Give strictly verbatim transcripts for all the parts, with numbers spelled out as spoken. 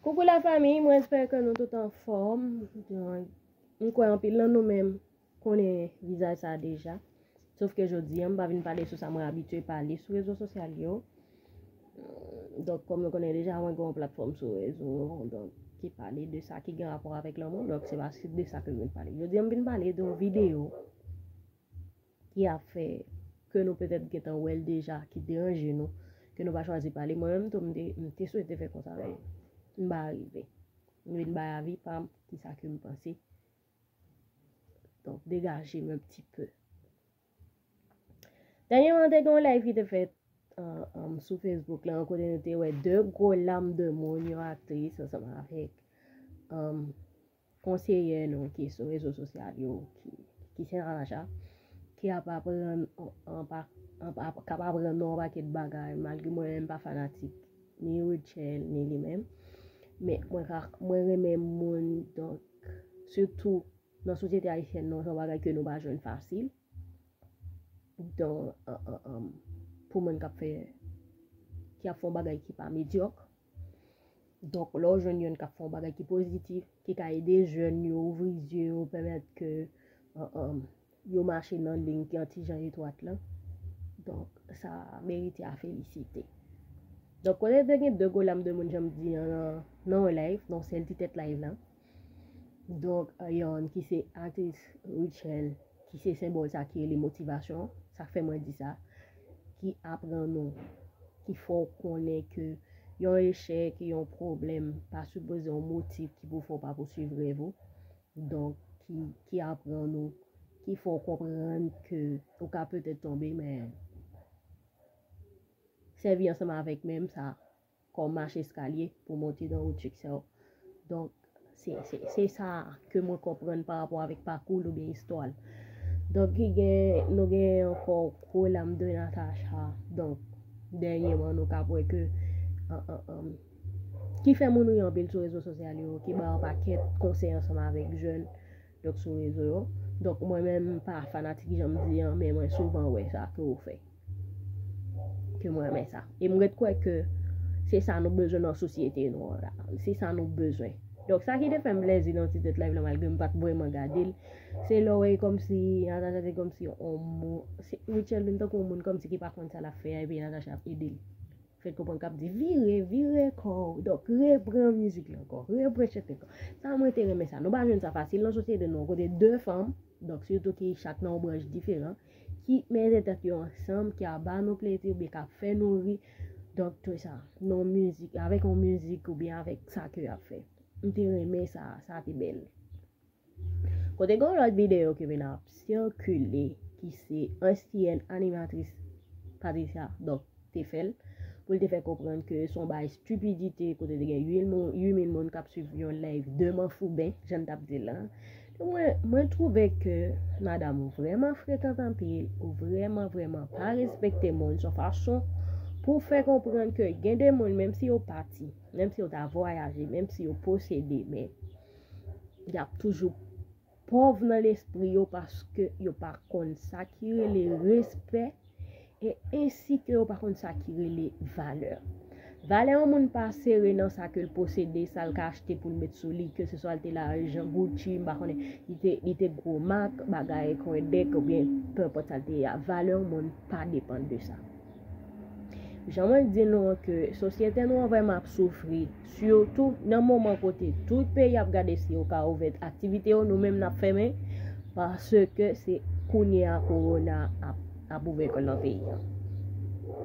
Koukou la fanmi, mwen espere ke nou tout anfòm. M kwè anpil nan nou menm konnen vizaj sa deja. Sof ke jodi a, m pa vin pale sou sa mwen abitye pale sou rezo sosyal yo. Donk, kòm nou konnen deja, mwen gen yon platfòm sou rezo, donk, ki pale de sa ki gen rapò avèk lanmou. Donk, se pa de sa ke m vin pale. Jodi a, m vin pale de yon videyo ki ap fè ke nou petèt gentan wè l deja, ki deranje nou, ke nou pa chwazi pale. Mwen menm tou, m te, m te swete fè konsa, men m pa rive. M vin bay avi pa m, kisa ke m panse. Donk, degaje m un petit peu. Dènyèman, te gen yon live ki te fèt, um, um, sou Facebook la, kote nou te wè de gwo lam de moun, yon aktris ansanm avèk, um, konseyè nou ki sou rezo sosyal yo, ki, ki se Natacha, ki ap aprann, an, an pa, an pa, k ap aprann nou yon pakèt bagay, malgre mwen menm pa fanatik ni Rutshelle, ni li menm. Men mwen ka, mwen renmen moun, donk, sitou nan sosyete ayisyèn nan, se yon bagay ke nou pa jwenn fasil. Donk, an, an, an, pou moun k ap fè, ki ap fè yon bagay ki pa medyòk. Donk, lè w jwenn youn k ap fè yon bagay ki pozitif, ki ka ede jèn yo ouvri zye yo, pèmèt ke, an, an, yo mache nan liy ki yon ti jan etwat lan. Donk, sa merite a felisite. Donk, kote te gen de gwo lam de moun, jan m di an, nan, nan yon live, nan sèl ti tèt live lan. Donk, yon ki se aktris Rutshelle, ki se senbòl sa ki rele motivasyon, sa k fè mwen di sa, ki aprann nou, ki fè w konnen ke yon echèk, yon pwoblèm, pa sipoze yon motif ki pou fè w pa pouswiv rèv ou. Donk, ki, ki aprann nou, ki fè w konprann ke ou ka petèt tonbe, men sèvi ansanm avèk men sa kòm mach eskalye pou monte nan wout siksè w. Donk, se, se, se sa ke mwen konprann pa rapò avèk pakou l oubyen istwa l. Donk, ki gen, nou gen ankò gwo lam de Natacha. Donk, dènyèman, nou ka wè ke, an, an, an, ki fè moun ri anpil sou rezo sosyal yo, ki ba yon pakèt konsèy ansanm avèk jèn, donk, sou rezo yo. Donk, mwen menm, m pa fanatik jan m di an, men mwen souvan wè sa ke ou fè. Ke mwen renmen sa. E m ret kwè ke se sa nou bezwen nan sosyete nou an la. Se sa nou bezwen. Donk, sa ki te fè m plezi nan ti tèt live la, malgre m pa t vrèman gade l, se lè w wè kòmsi, Natacha te kòmsi on moun, se, Rutshelle vin tankou yon moun kòmsi ki pa konn sa l ap fè a, epi Natacha ap ede l. Fè l konprann k ap di, vire, vire kò w. Donk, repran mizik la ankò, repran chante ankò. Sa mwen te renmen sa. Nou pa jwenn sa fasil nan sosyete nou an, kote de fanm, donk, sitou ki chak nan yon branch diferan, ki mete tèt yo ansanm, ki ap ba nou plezi oubyen k ap fè nou ri. Donk, tout sa, nan mizik, avèk yon mizik oubyen avèk sa ke y ap fè. M te renmen sa, sa te bèl. Kote gen yon lòt videyo ki vin ap sikile, ki se ansyèn animatris Patricia, donk, te fè l, pou l te fè konprann ke se yon bagay estipidite, kote te gen uit mil moun, uit mil moun k ap swiv yon live de manfouben, jan n t ap di l la. Mwen, mwen twouve ke madanm ou vrèman frekan anpil, ou vrèman, vrèman pa respekte moun, se yon fason pou fè konprann ke gen de moun, menm si yo pati, menm si yo ta vwayaje, menm si yo posede, men y ap toujou pòv nan lespri yo paske yo pa konn sa ki rele respè e ensi ke yo pa konn sa ki rele valè. Valè yon moun pa sere nan sa ke l posede, sa l ka achte pou l met sou li, ke se swa l te lajan Gucci, m pa konnen, li te, li te gwo mak, bagay kondèk oubyen penpòt sa l te ye a. Valè yon moun pa depann de sa. Jan mwen di nou an ke sosyete nou an vrèman ap soufri, sitou nan moman kote tout peyi ap gade si yo ka ouvè aktivite yo, nou menm n ap fèmen, paske se kounye a kowona ap, ap ouvè kò l nan peyi an.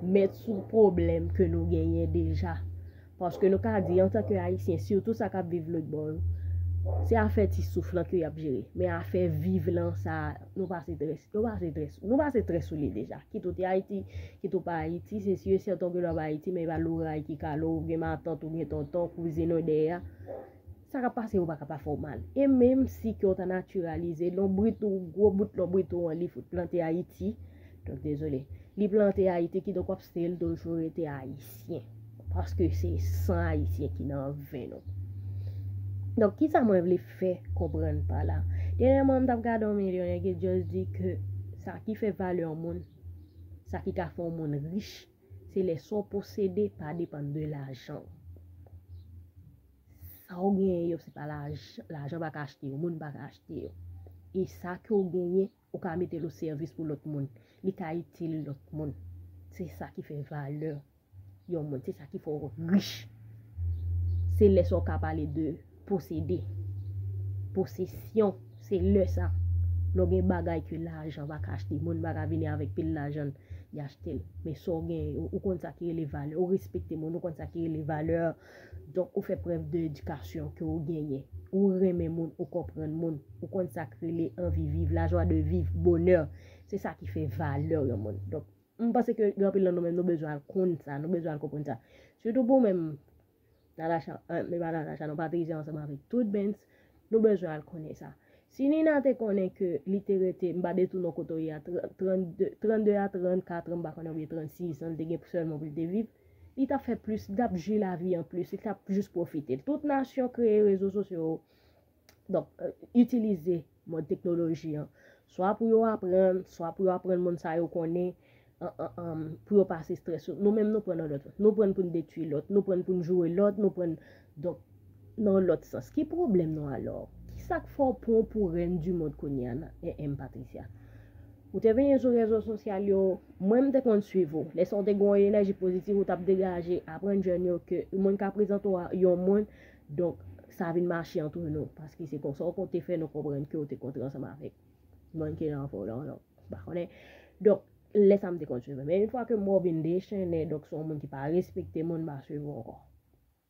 Mèt sou pwoblèm ke nou genyen deja. Paske nou ka di, antanke Ayisyen, sitou sa k ap viv lòtbò yo, se afè ti souf lan ke y ap jere. Men afè viv lan, sa, nou pase trè, nou pase trè, nou pase trè sou li deja. Kit ou te Ayiti, kit ou pa Ayiti, se si e sèten w gen dwa pa Ayiti, men e pa loray ki kale w, ou gen matant, ou gen tonton, kouzin ou dèyè a. Sa k ap pase yo pa ka pa fè w mal. E menm si ke w ta natiralize, lonbrit ou, gwo bout lonbrit ou an, li fout plante Ayiti. Donk, dezole. Li plante Ayiti, kidonk w ap still toujou rete ayisyen. Paske se san ayisyen ki nan venn ou. Donk, kisa mwen vle fè konprann pa la? Dènyèman, m t ap gade yon milyonè ki just di ke sa ki fè valè yon moun, sa ki ka fè yon moun rich, se lè sa w posede pa depann de lajan w. Sa w genyen yo, se pa laj, lajan pa ka achte yo, moun pa ka achte yo. E sa ke w genyen, ou ka mete l o sèvis pou lòt moun. Li ka itil lòt moun. Se sa ki fè valè yon moun. Se sa ki fè w rich. Se lè sa w ka pale de posede. Posesyon. Se lè sa. Lè w gen bagay ke lajan pa ka achte. Moun pa ka vini avèk pil lajan l, li achte l. Men sa w gen, ou, ou konn sa ki rele valè. Ou respekte moun, ou konn sa ki rele valè. Donk, ou fè prèv de edikasyon ke ou genyen. Ou renmen moun, ou konprann moun, ou konn sa k rele anvi viv, lajwa de viv, bonè. Se sa ki fè valè yon moun. Donk, m panse ke gen anpil nan nou menm, nou bezwen al konn sa, nou bezwen al konprann sa. Sitou pou menm, Natacha, eh, men pa Natacha, non, Patricia ansanm avèk tout Bens, nou bezwen al konnen sa. Si Nina te konnen ke li te rete, m pa detounen kote w ye a, trannde, trannde a trannkat an, m pa konnen, oubyen trannsis an, li te gen sèlman pou li te viv, li t ap fè plis, li t ap jwi lavi an plis, li t ap jis pwofite. Tout nasyon kreye rezo sosyo yo, donk, eh, itilize mòd teknoloji an. Swa pou yo aprann, swa pou yo aprann moun sa yo konnen, an, an, an, pou yo pase estrès yo. Nou menm, nou pran nan lòt. Nou pran pou n detwi lòt, nou pran pou n joure lòt, nou pran, donk, nan lòt sans. Ki pwoblèm nou alò? Ki sa k fè w pran pou rèn di mond kounye a nan M M Patricia? Ou te vini sou rezo sosyal yo, mwen m te konn swiv ou. Lè sa w te gen yon enèji pozitif, ou t ap degaje, aprann jèn yo ke moun ka prezante w a yon moun, donk, sa vin mache antre nou, paske se konsa w konn te fè nou konprann ke w te kontre ansanm avèk moun ki nan fò la, non, m pa konnen. Donk, lè sa m te konn swiv. Men yon fwa ke m wè w vin dechennen, donk, se yon moun ki pa respekte moun, m pa swiv ou ankò.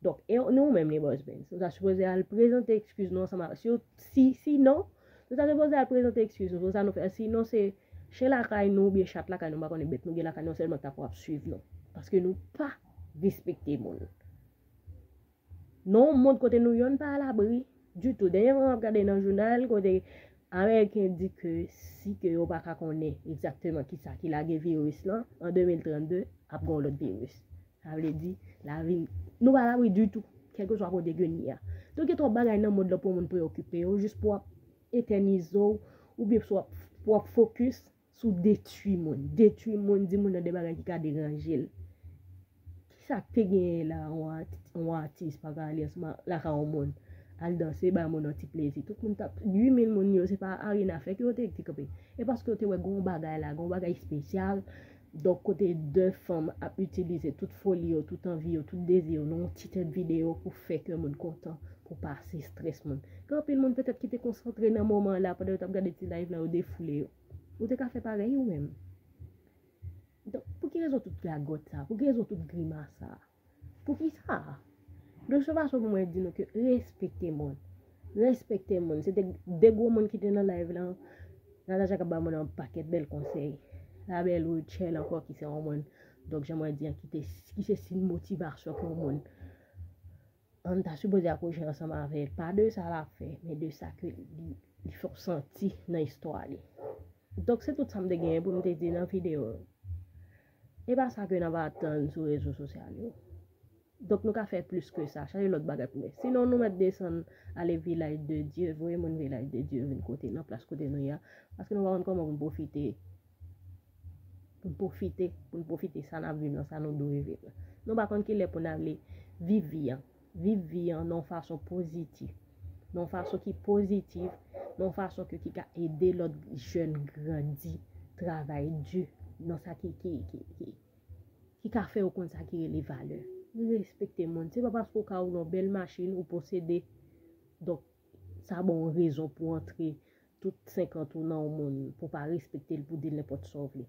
Donk, e nou menm, les boss bands, nou ta sipoze al prezante ekskiz nou ansanm avèk, si, si, sinon, nou ta sipoze al prezante ekskiz nou pou sa nou fè. Sinon, se chen lakay nou, oubyen chat lakay nou, m pa konnen bèt nou gen lakay nou, sèlman k ta pou ap swiv nou. Paske nou pa respekte moun. Non, mond kote nou yonn pa alabri ditou. Dènyèman, m ap gade nan jounal kote Ameriken di ke si ke yo pa ka konnen egzakteman kisa ki lage viris lan, an de mil trannde, ap gen yon lòt viris. Sa vle di, lavi, nou pa alabri ditou, kèlkeswa kote ke n ye a. Donk, gen twòp bagay nan mond lan pou moun preyokipe yo, jis pou w ap etènize w, oubyen pou w ap, pou w ap fokis sou detwi moun. Detwi moun, di moun nan de bagay ki ka deranje l. Kisa k te genyen la, yon ati-, yon atis pa ka ale ansanm lakay yon moun, al danse, bay moun yon ti plezi. Tout moun t ap, uit mil moun yo, se pa arena fè ke yo te, te kanpe. E paske yo te wè gen yon bagay la, gen yon bagay espesyal. Donk, kote de fanm ap itilize tout foli yo, tout anvi yo, tout dezi yo, nan yon ti tèt videyo pou fè kè moun kontan, pou pase estrès moun. Gen anpil moun petèt ki te konsantre nan moman la, pandan yo t ap gade ti live la, yo defoule yo. Ou te ka fè parèy ou menm. Donk, pou ki rezon tout gagòt sa? Pou ki rezon tout grimas sa? Pou ki sa? Donk, se fason pou mwen di nou ke respekte moun. Respekte moun. Se te de gwo moun ki te nan live lan. Natacha k ap ba moun nan yon pakèt bèl konsèy. La bèl Rutshelle ankò ki se yon moun. Donk, jan mwen di an, ki te, ki se siy motivasyon pou yon moun. An ta sipoze akoche ansanm avè l. Pa de sa l ap fè, men de sa ke li, li fè w santi nan istwa li. Donk, se tout sa m te genyen pou m te di nan videyo. E pa sa ke n ap atann sou rezo sosyal yo. Donk, nou ka fè plis ke sa. Chache lòt bagay pou nou fè. Sinon, nou mèt desann ale Vilaj de Dye, voye moun Vilaj de Dye vin kote, nan plas kote nou ye a. Paske nou pa konn kòman pou n pwofite. Pou n pwofite, pou n pwofite sa n ap viv lan, sa nou dwe viv lan. Nou pa konn kilè pou n ale viv vi an. Viv vi an nan yon fason pozitif. Nan yon fason ki pozitif, nan yon fason ke, ki ka ede lòt jèn grandi, travay di, nan sa ki, ki, ki, ki, ki ka fè yo konn sa ki rele valè. Respekte moun. Se pa paske w ka woule yon bèl machin, ou posede. Donk, sa ba w yon rezon pou antre tout senkant ou nan yon moun, pou w pa respekte l, pou w di l nenpòt sa w vle.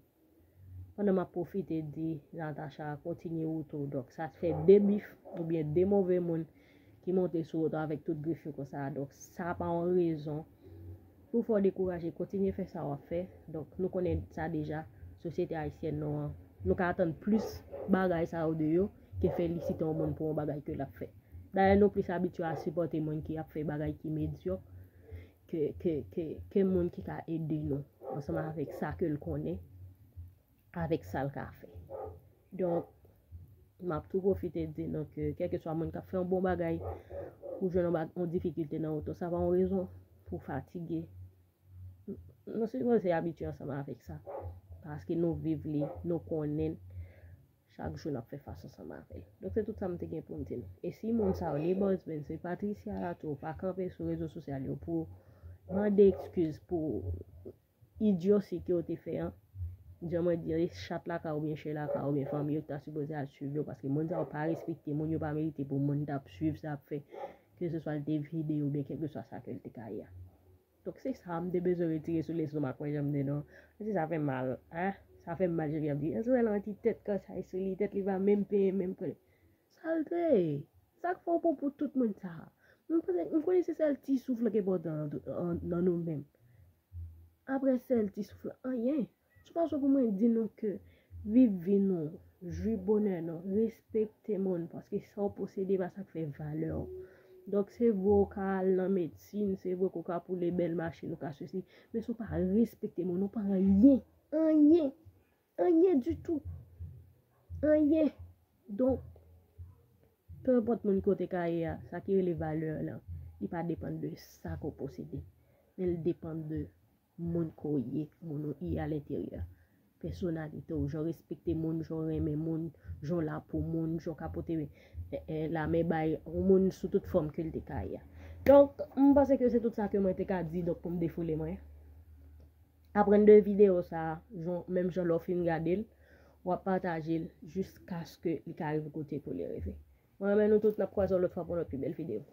Pandan m ap pwofite di Natacha kontinye wout ou. Donk, sa fè de bif oubyen de move moun ki monte sou wout ou avèk tout grif yo konsa. Donk, sa pa yon rezon pou fè w dekouraje. Kontinye fè sa w ap fè. Donk, nou konnen sa deja, sosyete ayisyèn nou an, nou ka atann plis bagay sa yo de yo ke felisite yon moun pou yon bagay ke l ap fè. Dayè, nou plis abitye a sipòte moun ki ap fè bagay ki medyòk ke, ke, ke, ke moun ki ka ede nou ansanm avèk sa ke l konnen, avèk sa l ka fè. Donk, m ap tou pwofite di nou ke kèlkeswa moun k ap fè yon bon bagay, ou jwenn yon ba-, yon difikilte nan wout ou, sa pa yon rezon pou fatige. Nou sipoze abitye ansanm avèk sa. Paske nou viv li, nou konnen l. Chak jou n ap fè fas ansanm avè l. Donk, se tout sa m te gen pou m di nou. E si moun sa yo, ni Boss Ben, se Patricia la tou, pa kanpe sou rezo sosyal yo pou mande ekskiz pou idyosi ke yo te fè an, jan mwen di, chat lakay oubyen chen lakay oubyen fanmi yo ki ta sipoze al swiv yo, paske moun sa yo pa respekte moun, yo pa merite pou moun t ap swiv sa ap fè, ke se swa l te vide oubyen kèlkeswa sa ke l te ka ye a. Donk, se sa m te bezwen retire sou lestomak mwen, jan m di non. Paske sa fè mal, hein? Sa fè m mal, jan m di. Èske w wè l an ti tèt kòsa sou li, tèt li pa menm penyen, menm kole. Sa l te ye? Sa k fè w pran pou tout moun sa a? M panse, m konnen se sèl ti souf lan ki enpòtan nan, nan, nan nou menm. Apre sèl ti souf lan, anyen. Se fason pou mwen di nou ke viv vi nou, jwi bonè nou, respekte moun, paske sa w posede pa sa k fè valè w. Donk, se vre w ka al nan medsin, se vre ke w ka poule bèl machin, ou ka sesi, men si w pa respekte moun, ou pa anyen, anyen, anyen ditou. Anyen. Donk, pe enpòt moun ke w te ka ye a, sa ki rele valè lan, li pa depann de sa ke w posede, men l depann de moun ke w ye, moun ou ye alenteryè. Pèsonalite w, jan w respekte moun, jan w renmen moun, jan w la pou moun, jan w ka pote, eh, eh, lamen bay yon moun sou tout fòm ke l te ka ye a. Donk, m panse ke se tout sa ke mwen te ka di, donk, pou m defoule mwen. Aprann de videyo sa a, jan, menm jan lè w fin gade l, w ap pataje l jiskaske li ka rive kote ke w vle rive. Mwen renmen nou tout, n ap kwaze yon lòt fwa pou yon lòt pi bèl videyo.